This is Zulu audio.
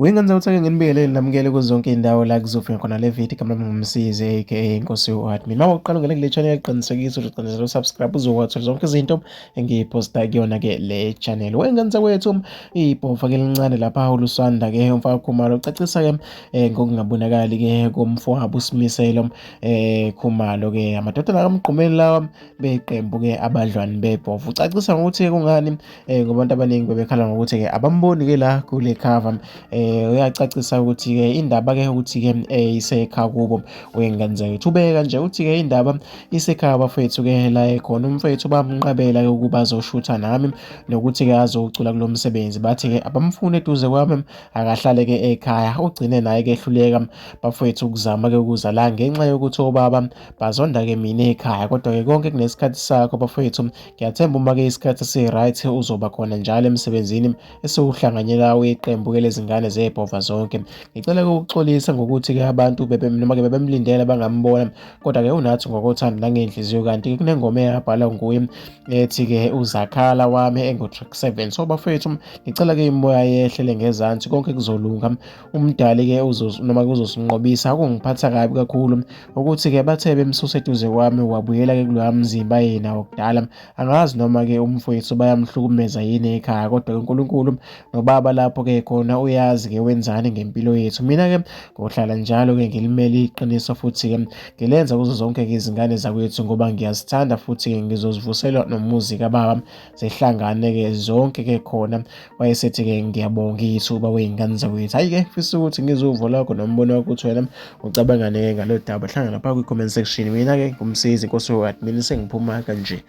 Wengane uthake nginibingelele namukele kuzo zonke iy'ndawo la kuzofika khona le video. Igama lami nguMsizi aka Inkosi u-Admin. Uma uqala ungena kule channel, qinisekisa ukuthi uqinisekisa usubscribe uzowathola zonke izinto engiyiphosta kuyona-ke le channel. Wengane zakwethu, ibhova-ke elincane lapha uLusanda-ke umfaka Khumalo ucacisa-ke ngokungabonakali-ke komfowabo uSimiselo Khumalo-ke, amadodana kaMgqumeni lawa beqembu-ke Abadlwani Bebhova. Ucacisa ngokuthi kungani ngoba abantu abaningi bebekhala ngokuthi-ke abamboni-ke la kule cover. Uyacacisa ukuthi-ke indaba-ke ukuthi-ke isekhaya kubo wey'ngane zakwethu. Ubeka nje uthi-ke indaba isekhaya bafethu-ke, la ekhona umfethu bamnqabela-ke ukuba azoshutha nami nokuthi-ke azocula kulo msebenzi. Bathi-ke abamfuni eduze kwami, akahlale-ke ekhaya. Ugcine naye-ke ehluleka bafethu ukuzama-ke ukuza la ngenxa yokuthi obaba bazonda-ke mina ekhaya. Kodwa-ke konke kunesikhathi sakho bafethu. Ngiyathemba uma-ke isikhathi si-right uzoba khona njalo emsebenzini esiwuhlanganyela weqembu-ke lezingane zebhova zonke. Ngicela-ke ukuxolisa ngokuthi-ke abantu noma-ke bebemlindela bangambona, kodwa-ke unathi ngokothando nangenhliziyo. Kanti-ke kunengoma eyabhalwa nguye ethi-ke Uzakhala Wami engo-track 7. So bafethu, ngicela-ke imoya yehlele ngezansi, konke kuzolunga. Umdali-ke noma kuzosinqobisa. Okungiphatha kabi kakhulu ukuthi-ke bathe bemsusa eduze kwami wabuyela-ke kuloya mzimba yena wakudala. Angazi noma-ke umfowethu bayamhlukumeza yini ekhaya, kodwa-ke uNkulunkulu nobaba lapho-ke khona uyazi-ke wenzani ngempilo yethu. Mina-ke ngohlala njalo-ke ngilimele iqiniso futhi-ke ngilenza kuzo zonke-ke izingane zakwethu ngoba ngiyazithanda, futhi-ke ngizozivusela nomuzi kababa zihlangane-ke zonke-ke khona. Wayesethi-ke ngiyabonga ithuba wey'ngane zakwethu. Hhayi-ke, fisa ukuthi ngizwe uvo lwakho nombono wakho ukuthi wena ucabangane ngalo daba. Hlangana lapha kwi-comment section. Mina-ke nguMsizi Nkosi admin, sengiphuma kanje.